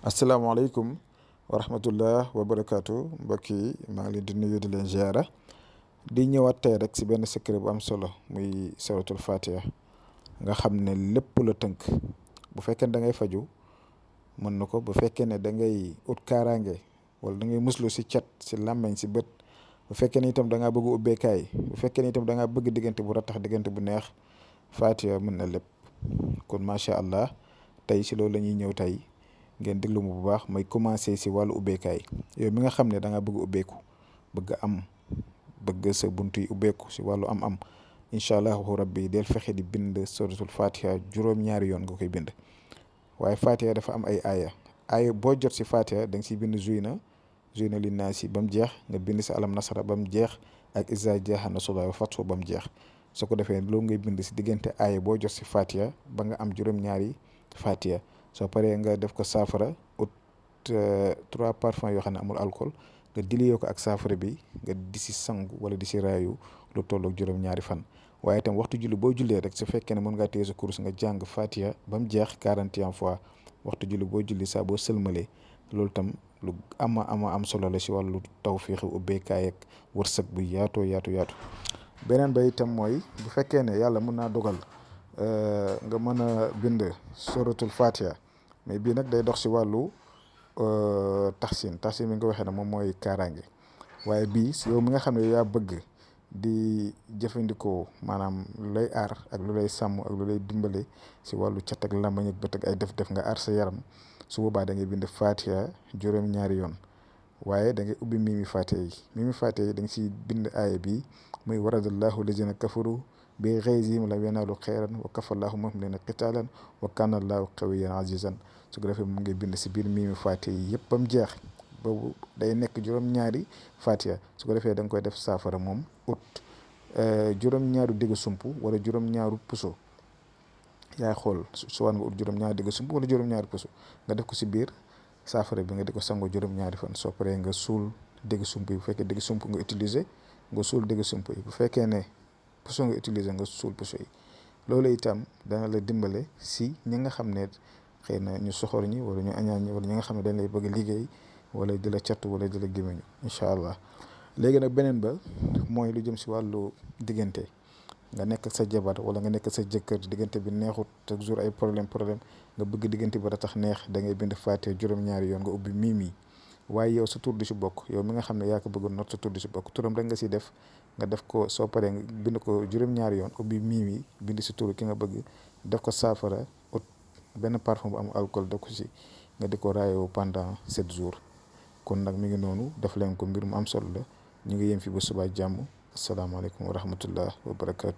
asalaamaaleykum wa rahmatullah wa barakaatu mbokk yi maa ngi leen di nuyu di leen ziara di ñëwaat tey rek si benn secret bu am solo muy suratul fatiha nga xam ne lépp la tënk. bu fekkee ne da ngay faju mën na ko, bu fekkee ne da ngay ut kaaraange wala da ngay muslu si cat, si làmmeñ, si bët, bu fekkee ne itam da ngaa bëgg ubbeekaay, bu fekkee ne itam da ngaa bëgg diggante bu ratax, diggante bu neex, fatiha mën na lépp. kon macha allah tey si loolu la ñuy ñëw tey. ngeen déglu mu bu baax may commencé si wàllu ubbeekaay. yow mi nga xam ne da nga bëgg ubbeeku, bëgg am, bëgg sa bunt yi ubbeeku si wàllu am-am, incha allahu rabbi del fexe di bind suratul fatiha juróom-ñaari yoon nga koy bind. waaye fatiha dafa am ay aaya boo jot si fatiha da nga siy bind zuyna linnaasi ba mu jeex, nga bind si alam nasara ba mu jeex, ak izaa jaa nasrullaahi wal fathu ba mu jeex. su ko defee loolu ngay bind si diggante aaya boo jot si fatiha ba nga am juróom-ñaari fatiha. soo paree nga def ko saafara ut 3 parfums yoo xam ne amul alcool, nga diliyee ko ak saafara bi, nga di si sangu wala di si raayu lu tolloog juróom-ñaari fan. waaye itam waxtu julli boo jullee rek su fekkee ne mën ngaa téye sa kurus nga jàng fatiha ba mu jeex 41 fois. waxtu julli boo julli saa boo sëlmalee, loolu tam lu am solo la si wàllu tawfiixu ubbeekaay ak wërsëg bu yaatoo yaatu. beneen ba itam mooy bu fekkee ne yàlla mën naa dogal nga mën a bind suratul fatiha, mais bii nag day dox si wàllu taxsin bi nga waxee ne moom mooy kaaraange. waaye bii si yow mi nga xam ne yaa bëgg di jëfandikoo maanaam lu lay aar ak lu lay sàmm ak lu lay dimbale si wàllu cat ak làmmiñ ak bët ak ay def-def nga aar sa yaram, su boobaa da ngay bind fatiha juróom-ñaari yoon. waaye da ngay ubbi mimi fatiha yi da nga siy bind aaya bi muy waradallahu lazina kafaru bi ghayzihim lam yanaalu xayran wa kafallahu mu'minina qitaalan wa kana allahu qawiyyan azizan. su ko defee mu ngi bind si biir mimi fatiha yi yëpp bam jeex, boobu day nekk juróom-ñaari fatiha. su ko defee da nga koy def saafara moom ut juróom-ñaaru digg sump wala juróom-ñaaru puso. yaay xool su waan nga ut juróom-ñaari digg sump wala juróom-ñaari puso nga def ko si biir saafara bi, nga di ko sango juróom-ñaari fan. soo paree nga suul digg sump yi, bu fekkee digg sump nga utiliser nga suul digg sump yi, bu fekkee ne puso nga utiliser nga suul puso yi. loolu itam dana la dimbale si ñi nga xam ne xëy na ñu soxor ñi wala ñu añaan ñi wala ñi nga xam ne dañ lay bëgg liggéey wala di la cattu wala di la gémmiñu, incha allah. léegi nag beneen ba mooy lu jëm si wàllu diggante. nga nekk sa jabar wala nga nekk sa jëkkër, diggante bi neexut chaque jour ay problème nga bëgg diggante bi ratax neex, da ngay bind fatiha juróom-ñaari yoon nga ubbi mimi. waaye yow sa tur di si bokk, yow mi nga xam ne yaa ko bëgg not sa tur di si bokk, turam rek nga si def. nga def ko soo paree nga bind ko juróom-ñaari yoon ubbi mimi, bind si tur ki nga bëgg, def ko saafara, ut benn parfum bu am alcool def ko si, nga di ko raayoo pendant 7 jours. kon nag mi ngi noonu, def leen ko, mbir mu am solo la. ñu ngi yem fi ba suba jàmm. asalaamaaleykum wa rahmatullah wa barakaatu.